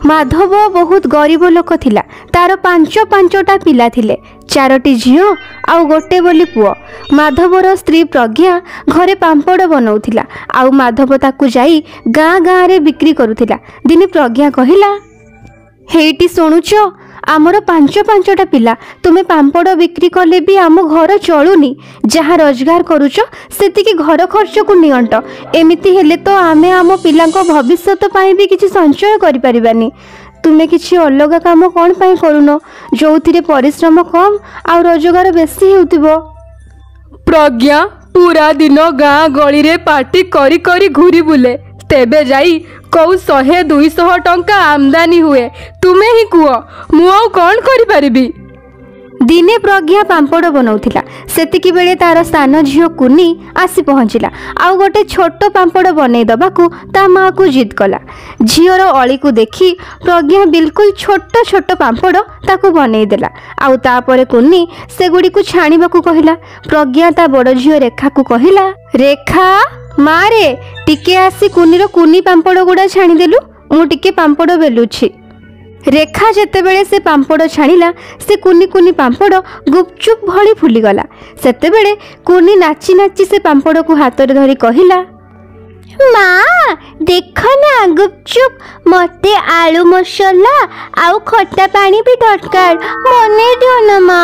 ମାଧବ ବହୁତ ଗରିବ ଲୋକ ଥିଲା। ତାର ପାଞ୍ଚ ପାଞ୍ଚଟା ପିଲା ଥିଲେ, ଚାରୋଟି ଝିଅ ଆଉ ଗୋଟେ ବୋଲି ପୁଅ। ମାଧବର ସ୍ତ୍ରୀ ପ୍ରଜ୍ଞା ଘରେ ପାମ୍ପଡ଼ ବନଉଥିଲା ଆଉ ମାଧବ ତାକୁ ଯାଇ ଗାଁ ଗାଁରେ ବିକ୍ରି କରୁଥିଲା। ଦିନେ ପ୍ରଜ୍ଞା କହିଲା, ହେଇଟି ଶୁଣୁଛ, ଆମର ପାଞ୍ଚ ପାଞ୍ଚଟା ପିଲା, ତୁମେ ପାମ୍ପଡ଼ ବିକ୍ରି କଲେ ବି ଆମ ଘର ଚଳୁନି। ଯାହା ରୋଜଗାର କରୁଛ ସେତିକି ଘର ଖର୍ଚ୍ଚକୁ ନିଅଣ୍ଟ। ଏମିତି ହେଲେ ତ ଆମେ ଆମ ପିଲାଙ୍କ ଭବିଷ୍ୟତ ପାଇଁ ବି କିଛି ସଞ୍ଚୟ କରିପାରିବାନି। ତୁମେ କିଛି ଅଲଗା କାମ କ'ଣ ପାଇଁ କରୁନ, ଯୋଉଥିରେ ପରିଶ୍ରମ କମ୍ ଆଉ ରୋଜଗାର ବେଶୀ ହେଉଥିବ? ପ୍ରଜ୍ଞା ପୁରା ଦିନ ଗାଁ ଗଳିରେ ପାର୍ଟି କରି କରି ଘୁରି ବୁଲେ, ତେବେ ଯାଇ କୋଉ 100 200 ଟଙ୍କା ଆମଦାନୀ ହୁଏ। ତୁମେ ହିଁ କୁହ, ମୁଁ ଆଉ କ'ଣ କରିପାରିବି? ଦିନେ ପ୍ରଜ୍ଞା ପାମ୍ପଡ଼ ବନଉଥିଲା, ସେତିକି ବେଳେ ତାର ସାନ ଝିଅ କୁନି ଆସି ପହଞ୍ଚିଲା ଆଉ ଗୋଟେ ଛୋଟ ପାମ୍ପଡ଼ ବନେଇ ଦେବାକୁ ତା ମାଆକୁ ଜିଦ୍ କଲା। ଝିଅର ଅଳିକୁ ଦେଖି ପ୍ରଜ୍ଞା ବିଲକୁଲ ଛୋଟ ଛୋଟ ପାମ୍ପଡ଼ ତାକୁ ବନେଇ ଦେଲା ଆଉ ତାପରେ କୁନି ସେଗୁଡ଼ିକୁ ଛାଣିବାକୁ କହିଲା। ପ୍ରଜ୍ଞା ତା ବଡ଼ ଝିଅ ରେଖାକୁ କହିଲା, ରେଖା ମାରେ, ଟିକେ ଆସି କୁନିର କୁନି ପାମ୍ପଡ଼ ଗୁଡ଼ା ଛାଣିଦେଲୁ, ମୁଁ ଟିକେ ପାମ୍ପଡ଼ ବେଲୁଛି। ରେଖା ଯେତେବେଳେ ସେ ପାମ୍ପଡ଼ ଛାଣିଲା, ସେ କୁନି କୁନି ପାମ୍ପଡ଼ ଗୁପଚୁପ୍ ଭଳି ଫୁଲିଗଲା। ସେତେବେଳେ କୁନି ନାଚି ନାଚି ସେ ପାମ୍ପଡ଼କୁ ହାତରେ ଧରି କହିଲା, ମା ଦେଖ ନା ଗୁପଚୁପ୍, ମତେ ଆଳୁ ମସଲା ଆଉ ଖଟା ପାଣି ବି ଦରକାର, ବନେଇ ଦିଅ ନା ମା।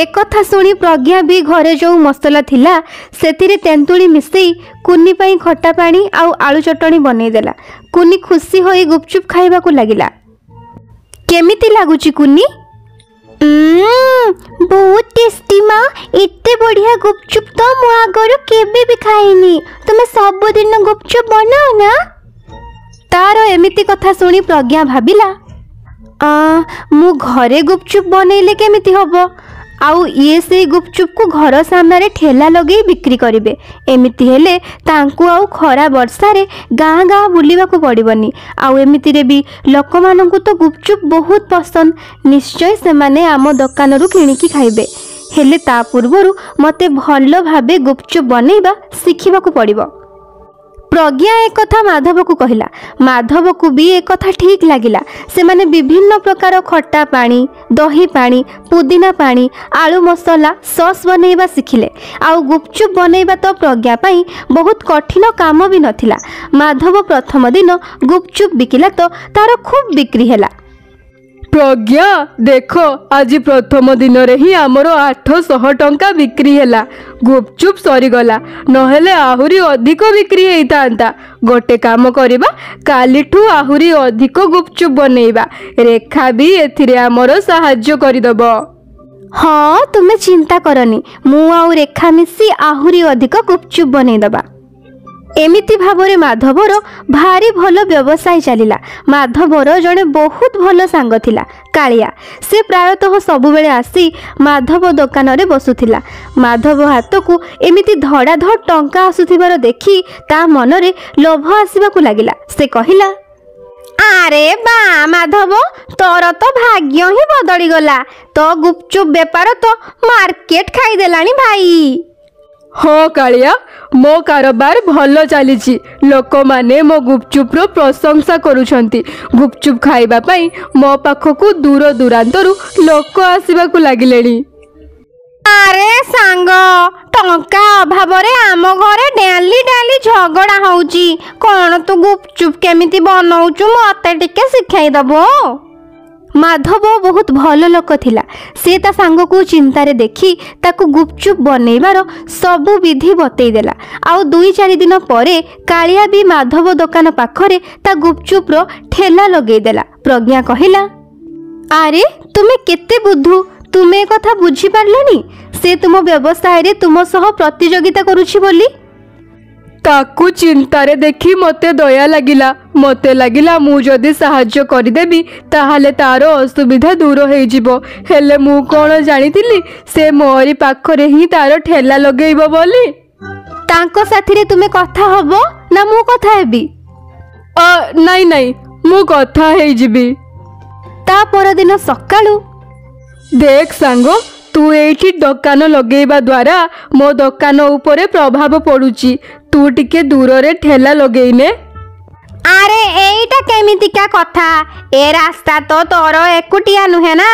ଏକଥା ଶୁଣି ପ୍ରଜ୍ଞା ବି ଘରେ ଯେଉଁ ମସଲା ଥିଲା ସେଥିରେ ତେନ୍ତୁଳି ମିଶେଇ କୁନି ପାଇଁ ଖଟା ପାଣି ଆଉ ଆଳୁ ଚଟଣି ବନେଇଦେଲା। କୁନି ଖୁସି ହୋଇ ଗୁପଚୁପ୍ ଖାଇବାକୁ ଲାଗିଲା। କେମିତି ଲାଗୁଛି କୁନି? ବହୁତ ଟେଷ୍ଟି ମା, ଏତେ ବଢ଼ିଆ ଗୁପଚୁପ୍ ତ ମୁଁ ଆଗରୁ କେବେ ବି ଖାଇନି। ତୁମେ ସବୁଦିନ ଗୁପଚୁପ୍ ବନାଅ ନା? ତାର ଏମିତି କଥା ଶୁଣି ପ୍ରଜ୍ଞା ଭାବିଲା, ମୁଁ ଘରେ ଗୁପଚୁପ୍ ବନେଇଲେ କେମିତି ହବ, ଆଉ ଇଏ ସେଇ ଗୁପଚୁପକୁ ଘର ସାମ୍ନାରେ ଠେଲା ଲଗେଇ ବିକ୍ରି କରିବେ। ଏମିତି ହେଲେ ତାଙ୍କୁ ଆଉ ଖରା ବର୍ଷାରେ ଗାଁ ଗାଁ ବୁଲିବାକୁ ପଡ଼ିବନି, ଆଉ ଏମିତିରେ ବି ଲୋକମାନଙ୍କୁ ତ ଗୁପଚୁପ୍ ବହୁତ ପସନ୍ଦ, ନିଶ୍ଚୟ ସେମାନେ ଆମ ଦୋକାନରୁ କିଣିକି ଖାଇବେ। ହେଲେ ତା ପୂର୍ବରୁ ମୋତେ ଭଲ ଭାବେ ଗୁପଚୁପ୍ ବନେଇବା ଶିଖିବାକୁ ପଡ଼ିବ। ପ୍ରଜ୍ଞା ଏକଥା ମାଧବକୁ କହିଲା। ମାଧବକୁ ବି ଏକଥା ଠିକ୍ ଲାଗିଲା। ସେମାନେ ବିଭିନ୍ନ ପ୍ରକାର ଖଟା ପାଣି, ଦହି ପାଣି, ପୁଦିନା ପାଣି, ଆଳୁ ମସଲା, ସସ୍ ବନେଇବା ଶିଖିଲେ। ଆଉ ଗୁପଚୁପ୍ ବନେଇବା ତ ପ୍ରଜ୍ଞା ପାଇଁ ବହୁତ କଠିନ କାମ ବି ନଥିଲା। ମାଧବ ପ୍ରଥମ ଦିନ ଗୁପଚୁପ୍ ବିକିଲା ତ ତାର ଖୁବ୍ ବିକ୍ରି ହେଲା। ପ୍ରଜ୍ଞା ଦେଖ, ଆଜି ପ୍ରଥମ ଦିନରେ ହିଁ ଆମର 800 ଟଙ୍କା ବିକ୍ରି ହେଲା। ଗୁପଚୁପ୍ ସରିଗଲା, ନହେଲେ ଆହୁରି ଅଧିକ ବିକ୍ରି ହେଇଥାନ୍ତା। ଗୋଟେ କାମ କରିବା, କାଲିଠୁ ଆହୁରି ଅଧିକ ଗୁପଚୁପ୍ ବନେଇବା। ରେଖା ବି ଏଥିରେ ଆମର ସାହାଯ୍ୟ କରିଦେବ। ହଁ, ତୁମେ ଚିନ୍ତା କରନି, ମୁଁ ଆଉ ରେଖା ମିଶି ଆହୁରି ଅଧିକ ଗୁପଚୁପ୍ ବନେଇଦେବା। ଏମିତି ଭାବରେ ମାଧବର ଭାରି ଭଲ ବ୍ୟବସାୟ ଚାଲିଲା। ମାଧବର ଜଣେ ବହୁତ ଭଲ ସାଙ୍ଗ ଥିଲା, କାଳିଆ। ସେ ପ୍ରାୟତଃ ସବୁବେଳେ ଆସି ମାଧବ ଦୋକାନରେ ବସୁଥିଲା। ମାଧବ ହାତକୁ ଏମିତି ଧଡ଼ାଧଡ଼ ଟଙ୍କା ଆସୁଥିବାର ଦେଖି ତା ମନରେ ଲୋଭ ଆସିବାକୁ ଲାଗିଲା। ସେ କହିଲା, ଆରେ ବା ମାଧବ, ତୋର ତ ଭାଗ୍ୟ ହିଁ ବଦଳିଗଲା। ତୋ ଗୁପଚୁପ୍ ବେପାର ତ ମାର୍କେଟ ଖାଇଦେଲାଣି ଭାଇ। ହଁ କାଳିଆ, ମୋ କାରବାର ଭଲ ଚାଲିଛି। ଲୋକମାନେ ମୋ ଗୁପଚୁପ୍ର ପ୍ରଶଂସା କରୁଛନ୍ତି। ଗୁପଚୁପ୍ ଖାଇବା ପାଇଁ ମୋ ପାଖକୁ ଦୂର ଦୂରାନ୍ତରୁ ଲୋକ ଆସିବାକୁ ଲାଗିଲେଣି। ଆରେ ସାଙ୍ଗ, ଟଙ୍କା ଅଭାବରେ ଆମ ଘରେ ଡେଲି ଡେଲି ଝଗଡ଼ା ହଉଛି। କ'ଣ ତୁ ଗୁପଚୁପ୍ କେମିତି ବନଉଛୁ ମତେ ଟିକେ ଶିଖେଇଦବୁ? ମାଧବ ବହୁତ ଭଲ ଲୋକ ଥିଲା। ସେ ତା ସାଙ୍ଗକୁ ଚିନ୍ତାରେ ଦେଖି ତାକୁ ଗୁପଚୁପ୍ ବନେଇବାର ସବୁ ବିଧି ବତେଇ ଦେଲା। ଆଉ 2 4 ଦିନ ପରେ କାଳିଆ ବି ମାଧବ ଦୋକାନ ପାଖରେ ତା ଗୁପଚୁପ୍ର ଠେଲା ଲଗେଇଦେଲା। ପ୍ରଜ୍ଞା କହିଲା, ଆରେ ତୁମେ କେତେ ବୁଦ୍ଧୁ, ତୁମେ ଏ କଥା ବୁଝିପାରିଲନି ସେ ତୁମ ବ୍ୟବସାୟରେ ତୁମ ସହ ପ୍ରତିଯୋଗିତା କରୁଛି ବୋଲି? ତାକୁ ଚିନ୍ତାରେ ଦେଖି ମୋତେ ଦୟା ଲାଗିଲା। ମୋତେ ଲାଗିଲା ମୁଁ ଯଦି ସାହାଯ୍ୟ କରିଦେବି ତାହେଲେ ତାର ଅସୁବିଧା ଦୂର ହେଇଯିବ। ହେଲେ ମୁଁ କ'ଣ ଜାଣିଥିଲି ସେ ମୋରି ପାଖରେ ହିଁ ତାର ଠେଲା ଲଗେଇବ ବୋଲି। ତାଙ୍କ ସାଥିରେ ତୁମେ କଥା ହବ ନା ମୁଁ କଥା ହେବି? ନାଇଁ ନାଇଁ, ମୁଁ କଥା ହେଇଯିବି। ତା ପରଦିନ ସକାଳୁ, ଦେଖ ସାଙ୍ଗ, ତୁ ଏଇଠି ଦୋକାନ ଲଗେଇବା ଦ୍ୱାରା ମୋ ଦୋକାନ ଉପରେ ପ୍ରଭାବ ପଡ଼ୁଛି। ତୁ ଟିକେ ଦୂରରେ ଠେଲା ଲଗେଇନେ। ଆରେ ଏଇଟା କେମିତିକା କଥା? ଏ ରାସ୍ତା ତ ତୋର ଏକୁଟିଆ ନୁହେଁ ନା,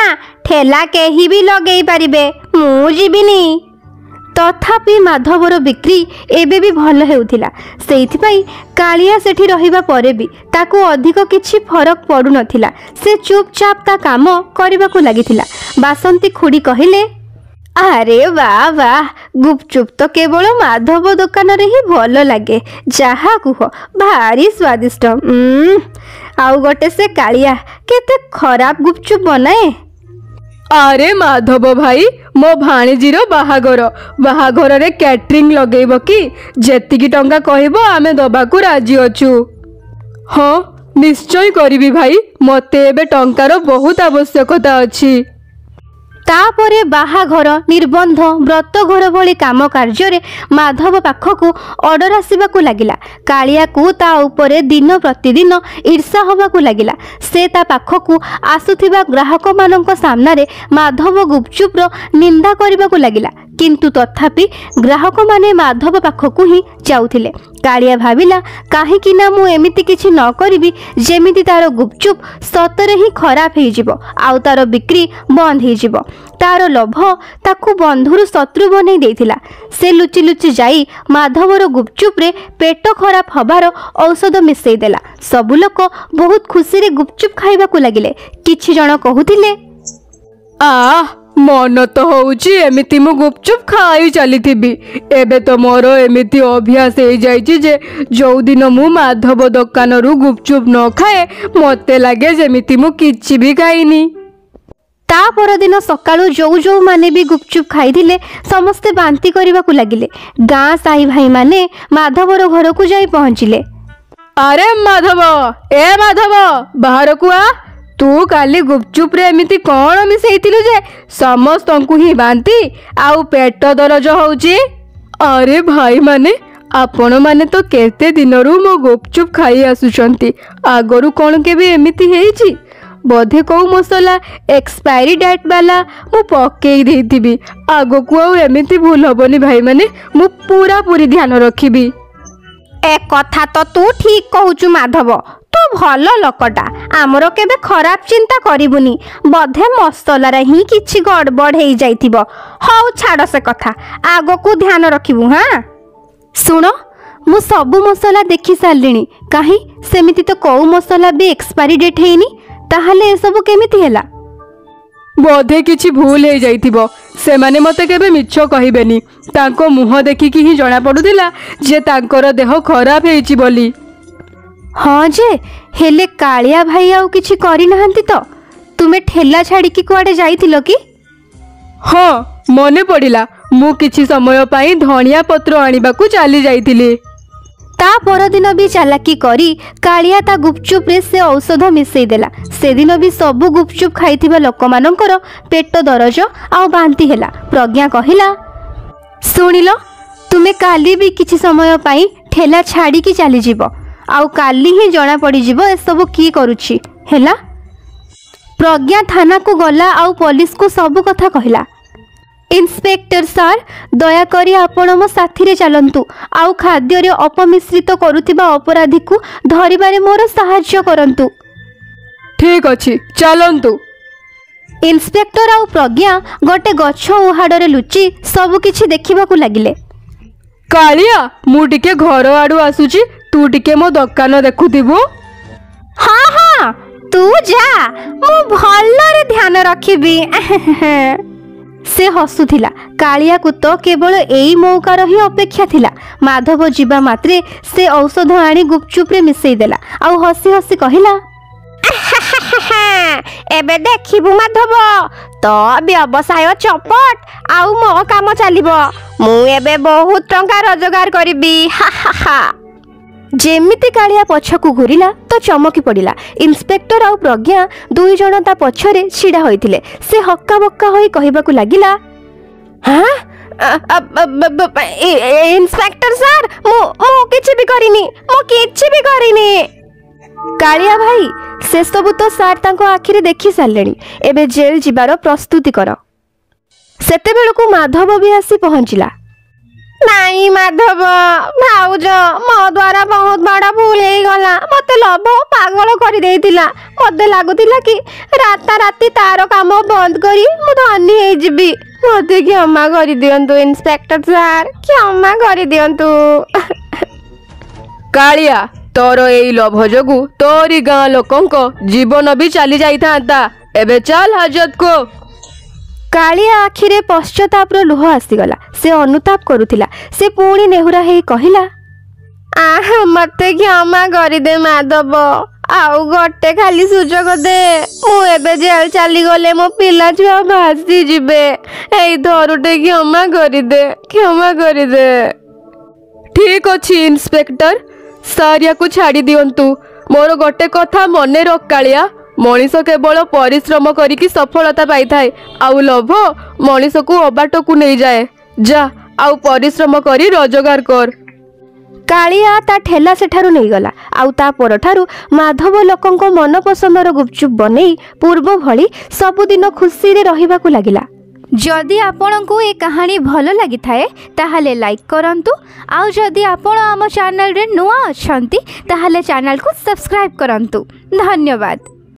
ଠେଲା କେହି ବି ଲଗେଇ ପାରିବେ। ମୁଁ ଯିବିନି। ତଥାପି ମାଧବର ବିକ୍ରି ଏବେ ବି ଭଲ ହେଉଥିଲା। ସେଇଥିପାଇଁ କାଳିଆ ସେଠି ରହିବା ପରେ ବି ତାକୁ ଅଧିକ କିଛି ଫରକ ପଡ଼ୁନଥିଲା। ସେ ଚୁପଚାପ ତା କାମ କରିବାକୁ ଲାଗିଥିଲା। ବାସନ୍ତୀ ଖୁଡ଼ି କହିଲେ, ଆରେ ବା ବା, ଗୁପଚୁପ ତ କେବଳ ମାଧବ ଦୋକାନରେ ହିଁ ଭଲ ଲାଗେ। ଯାହା କୁହ, ଭାରି ସ୍ୱାଦିଷ୍ଟ। ଆଉ ଗୋଟେ ସେ କାଳିଆ କେତେ ଖରାପ ଗୁପଚୁପ ବନାଏ। ଆରେ ମାଧବ ଭାଇ, ମୋ ଭାଣିଜୀର ବାହାଘର, ବାହାଘରରେ କ୍ୟାଟରିଂ ଲଗେଇବ କି? ଯେତିକି ଟଙ୍କା କହିବ ଆମେ ଦବାକୁ ରାଜି ଅଛୁ। ହଁ, ନିଶ୍ଚୟ କରିବି ଭାଇ, ମୋତେ ଏବେ ଟଙ୍କାର ବହୁତ ଆବଶ୍ୟକତା ଅଛି। ତାପରେ ବାହାଘର, ନିର୍ବନ୍ଧ, ବ୍ରତଘର ଭଳି କାମ କାର୍ଯ୍ୟରେ ମାଧବ ପାଖକୁ ଅର୍ଡର ଆସିବାକୁ ଲାଗିଲା। କାଳିଆକୁ ତା ଉପରେ ଦିନ ପ୍ରତିଦିନ ଈର୍ଷା ହେବାକୁ ଲାଗିଲା। ସେ ତା ପାଖକୁ ଆସୁଥିବା ଗ୍ରାହକମାନଙ୍କ ସାମ୍ନାରେ ମାଧବ ଗୁପଚୁପର ନିନ୍ଦା କରିବାକୁ ଲାଗିଲା। କିନ୍ତୁ ତଥାପି ଗ୍ରାହକମାନେ ମାଧବ ପାଖକୁ ହିଁ ଯାଉଥିଲେ। କାଳିଆ ଭାବିଲା, କାହିଁକି ନା ମୁଁ ଏମିତି କିଛି ନ କରିବି ଯେମିତି ତାର ଗୁପଚୁପ ସତରେ ହିଁ ଖରାପ ହେଇଯିବ ଆଉ ତାର ବିକ୍ରି ବନ୍ଦ ହେଇଯିବ। ତାର ଲୋଭ ତାକୁ ବନ୍ଧୁରୁ ଶତ୍ରୁ ବନେଇ ଦେଇଥିଲା। ସେ ଲୁଚି ଲୁଚି ଯାଇ ମାଧବର ଗୁପଚୁପରେ ପେଟ ଖରାପ ହବାର ଔଷଧ ମିଶେଇ ଦେଲା। ସବୁ ଲୋକ ବହୁତ ଖୁସିରେ ଗୁପଚୁପ ଖାଇବାକୁ ଲାଗିଲେ। କିଛି ଜଣ କହୁଥିଲେ, ଆଃ, ମନ ତ ହଉଛି ଏମିତି ମୁଁ ଗୁପଚୁପ ଖାଇ ଚାଲିଥିବି। ଏବେ ତ ମୋର ଏମିତି ଅଭ୍ୟାସ ହେଇଯାଇଛି ଯେ ଯୋଉଦିନ ମୁଁ ମାଧବ ଦୋକାନରୁ ଗୁପଚୁପ ନ ଖାଏ, ମୋତେ ଲାଗେ ଯେମିତି ମୁଁ କିଛି ବି ଖାଇନି। ତା ପରଦିନ ସକାଳୁ ଯୋଉ ଯୋଉମାନେ ବି ଗୁପଚୁପ ଖାଇଥିଲେ ସମସ୍ତେ ବାନ୍ତି କରିବାକୁ ଲାଗିଲେ। ଗାଁ ସାହି ଭାଇମାନେ ମାଧବର ଘରକୁ ଯାଇ ପହଞ୍ଚିଲେ। ଆରେ ମାଧବ, ଏ ମାଧବ, ବାହାରକୁ ଆ। ତୁ କାଲି ଗୁପଚୁପରେ ଏମିତି କ'ଣ ମିଶେଇଥିଲୁ ଯେ ସମସ୍ତଙ୍କୁ ହିଁ ବାନ୍ତି ଆଉ ପେଟ ଦରଜ ହଉଛି? ଆରେ ଭାଇମାନେ, ଆପଣମାନେ ତ କେତେ ଦିନରୁ ମୋ ଗୁପଚୁପ ଖାଇ ଆସୁଛନ୍ତି, ଆଗରୁ କ'ଣ କେବେ ଏମିତି ହେଇଛି? ବୋଧେ କୋଉ ମସଲା ଏକ୍ସପାୟରି ଡେଟ୍ ବାଲା ମୁଁ ପକେଇ ଦେଇଥିବି। ଆଗକୁ ଆଉ ଏମିତି ଭୁଲ ହବନି ଭାଇମାନେ, ମୁଁ ପୁରାପୁରି ଧ୍ୟାନ ରଖିବି। ଏ କଥା ତ ତୁ ଠିକ କହୁଛୁ ମାଧବ, ତୁ ଭଲ ଲୋକଟା, ଆମର କେବେ ଖରାପ ଚିନ୍ତା କରିବୁନି। ବୋଧେ ମସଲାରେ ହିଁ କିଛି ଗଡ଼ବଡ଼ ହେଇଯାଇଥିବ। ହଉ ଛାଡ଼ ସେ କଥା, ଆଗକୁ ଧ୍ୟାନ ରଖିବୁ। ହଁ ଶୁଣ, ମୁଁ ସବୁ ମସଲା ଦେଖି ସାରିଲିଣି, କାହିଁ ସେମିତି ତ କୋଉ ମସଲା ବି ଏକ୍ସପାୟରି ଡେଟ୍ ହେଇନି। ତାହେଲେ ଏସବୁ କେମିତି ହେଲା? ବୋଧେ କିଛି ଭୁଲ ହେଇଯାଇଥିବ। ସେମାନେ ମୋତେ କେବେ ମିଛ କହିବେନି। ତାଙ୍କ ମୁହଁ ଦେଖିକି ହିଁ ଜଣାପଡ଼ୁଥିଲା ଯେ ତାଙ୍କର ଦେହ ଖରାପ ହେଇଛି ବୋଲି। ହଁ ଯେ, ହେଲେ କାଳିଆ ଭାଇ ଆଉ କିଛି କରିନାହାନ୍ତି ତ? ତୁମେ ଠେଲା ଛାଡ଼ିକି କୁଆଡ଼େ ଯାଇଥିଲ କି? ହଁ, ମନେ ପଡ଼ିଲା, ମୁଁ କିଛି ସମୟ ପାଇଁ ଧଣିଆ ପତ୍ର ଆଣିବାକୁ ଚାଲି ଯାଇଥିଲି। ତା ପରଦିନ ବି ଚାଲାକି କରି କାଳିଆ ତା ଗୁପଚୁପରେ ସେ ଔଷଧ ମିଶେଇ ଦେଲା। ସେଦିନ ବି ସବୁ ଗୁପଚୁପ ଖାଇଥିବା ଲୋକମାନଙ୍କର ପେଟ ଦରଜ ଆଉ ବାନ୍ତି ହେଲା। ପ୍ରଜ୍ଞା କହିଲା, ଶୁଣିଲ, ତୁମେ କାଲି ବି କିଛି ସମୟ ପାଇଁ ଠେଲା ଛାଡ଼ିକି ଚାଲିଯିବ, ଆଉ କାଲି ହିଁ ଜଣା ପଡ଼ିଯିବ ଏସବୁ କିଏ କରୁଛି। ହେଲା? ପ୍ରଜ୍ଞା ଥାନାକୁ ଗଲା ଆଉ ପୋଲିସକୁ ସବୁ କଥା କହିଲା। ଇନ୍ସପେକ୍ଟର ସାର୍, ଦୟାକରି ଆପଣ ମୋ ସାଥିରେ ଚାଲନ୍ତୁ ଆଉ ଖାଦ୍ୟରେ ଅପମିଶ୍ରିତ କରୁଥିବା ଅପରାଧୀକୁ ଧରିବାରେ ମୋର ସାହାଯ୍ୟ କରନ୍ତୁ। ଠିକ୍ ଅଛି, ଚାଲନ୍ତୁ। ଇନ୍ସପେକ୍ଟର ଆଉ ପ୍ରଜ୍ଞା ଗୋଟେ ଗଛ ଉହାଡ଼ରେ ଲୁଚି ସବୁ କିଛି ଦେଖିବାକୁ ଲାଗିଲେ। କାଳିଆ, ମୁଁ ଟିକେ ଘର ଆଡ଼ୁ ଆସୁଛି, ତୁ ଟିକେ ମୋ ଦୋକାନ ଦେଖୁଥିବୁ। ହଁ ହଁ, ତୁ ଯା, ମୁଁ ଭଲରେ ଧ୍ୟାନ ରଖିବି। ସେ ହସୁଥିଲା। କାଳିଆକୁ ତ କେବଳ ଏଇ ମୌକାର ହିଁ ଅପେକ୍ଷା ଥିଲା। ମାଧବ ଯିବା ମାତ୍ରେ ସେ ଔଷଧ ଆଣି ଗୁପଚୁପରେ ମିଶେଇ ଦେଲା ଆଉ ହସି ହସି କହିଲା, ଏବେ ଦେଖିବୁ ମାଧବ, ତୋ ବ୍ୟବସାୟ ଚପଟ ଆଉ ମୋ କାମ ଚାଲିବ। ମୁଁ ଏବେ ବହୁତ ଟଙ୍କା ରୋଜଗାର କରିବି। ହା ହା ହା। ଯେମିତି କାଳିଆ ପଛକୁ ଘୁରିଲା ତ ଚମକି ପଡ଼ିଲା। ଇନ୍ସପେକ୍ଟର ଆଉ ପ୍ରଜ୍ଞା ଦୁଇ ଜଣ ତା ପଛରେ ଛିଡ଼ା ହୋଇଥିଲେ। ସେ ହକ୍କା ବକ୍କା ହୋଇ କହିବାକୁ ଲାଗିଲା, ହଁ ଇନ୍ସପେକ୍ଟର ସାର୍, ମୁଁ କିଛି ବି କରିନି, ମୁଁ କିଛି ବି କରିନି। କାଳିଆ ଭାଇ, ସେସବୁ ତ ସାର୍ ତାଙ୍କ ଆଖିରେ ଦେଖି ସାରିଲେଣି। ଏବେ ଜେଲ୍ ଯିବାର ପ୍ରସ୍ତୁତି କର। ସେତେବେଳକୁ ମାଧବ ବି ଆସି ପହଞ୍ଚିଲା। ନାଇଁ ମାଧବ, ଭାଉଜ, ମୋ ଦ୍ୱାରା ବହୁତ ବଡ଼ ଭୁଲ ହେଇଗଲା। ମତେ ଲୋଭ ପାଗଳ କରିଦେଇଥିଲା। ମତେ ଲାଗୁଥିଲା କି ରାତାରାତି ତାର କାମ ବନ୍ଦ କରି ମୁଁ ଧନୀ ହେଇଯିବି। ମତେ କ୍ଷମା କରିଦିଅନ୍ତୁ ଇନ୍ସପେକ୍ଟର ସାର୍, କ୍ଷମା କରିଦିଅନ୍ତୁ। କାଳିଆ, ତୋର ଏଇ ଲୋଭ ଯୋଗୁ ତୋରି ଗାଁ ଲୋକଙ୍କ ଜୀବନ ବି ଚାଲି ଯାଇଥାନ୍ତା। ଏବେ ଚାଲ ହାଜତକୁ। କାଳିଆ ଆଖିରେ ପଶ୍ଚାତାପର ଲୁହ ଆସିଗଲା। ସେ ଅନୁତାପ କରୁଥିଲା। ସେ ପୁଣି ନେହୁରା ହେଇ କହିଲା, ଆହ, ମତେ କ୍ଷମା କରିଦେ ମାଧବ, ଆଉ ଗୋଟେ ଖାଲି ସୁଯୋଗ ଦେ। ମୁଁ ଏବେ ଜେଲ ଚାଲିଗଲେ ମୋ ପିଲା ଛୁଆ ଭାସି ଯିବେ। ଏଇ ଥରୁଟେ କ୍ଷମା କରିଦେ, କ୍ଷମା କରିଦେ। ଠିକ ଅଛି ଇନ୍ସପେକ୍ଟର ସାର୍, ୟାକୁ ଛାଡ଼ି ଦିଅନ୍ତୁ। ମୋର ଗୋଟେ କଥା ମନେ ରଖ କାଳିଆ, ମଣିଷ କେବଳ ପରିଶ୍ରମ କରିକି ସଫଳତା ପାଇଥାଏ, ଆଉ ଲୋଭ ମଣିଷକୁ ଅବାଟକୁ ନେଇଯାଏ। ଯା, ଆଉ ପରିଶ୍ରମ କରି ରୋଜଗାର କର। କାଳିଆ ତା ଠେଲା ସେଠାରୁ ନେଇଗଲା। ଆଉ ତା ପରଠାରୁ ମାଧବ ଲୋକଙ୍କ ମନପସନ୍ଦର ଗୁପଚୁପ୍ ବନେଇ ପୂର୍ବ ଭଳି ସବୁଦିନ ଖୁସିରେ ରହିବାକୁ ଲାଗିଲା। ଯଦି ଆପଣଙ୍କୁ ଏ କାହାଣୀ ଭଲ ଲାଗିଥାଏ, ତାହେଲେ ଲାଇକ୍ କରନ୍ତୁ, ଆଉ ଯଦି ଆପଣ ଆମ ଚ୍ୟାନେଲରେ ନୂଆ ଅଛନ୍ତି ତାହେଲେ ଚ୍ୟାନେଲକୁ ସବସ୍କ୍ରାଇବ୍ କରନ୍ତୁ। ଧନ୍ୟବାଦ।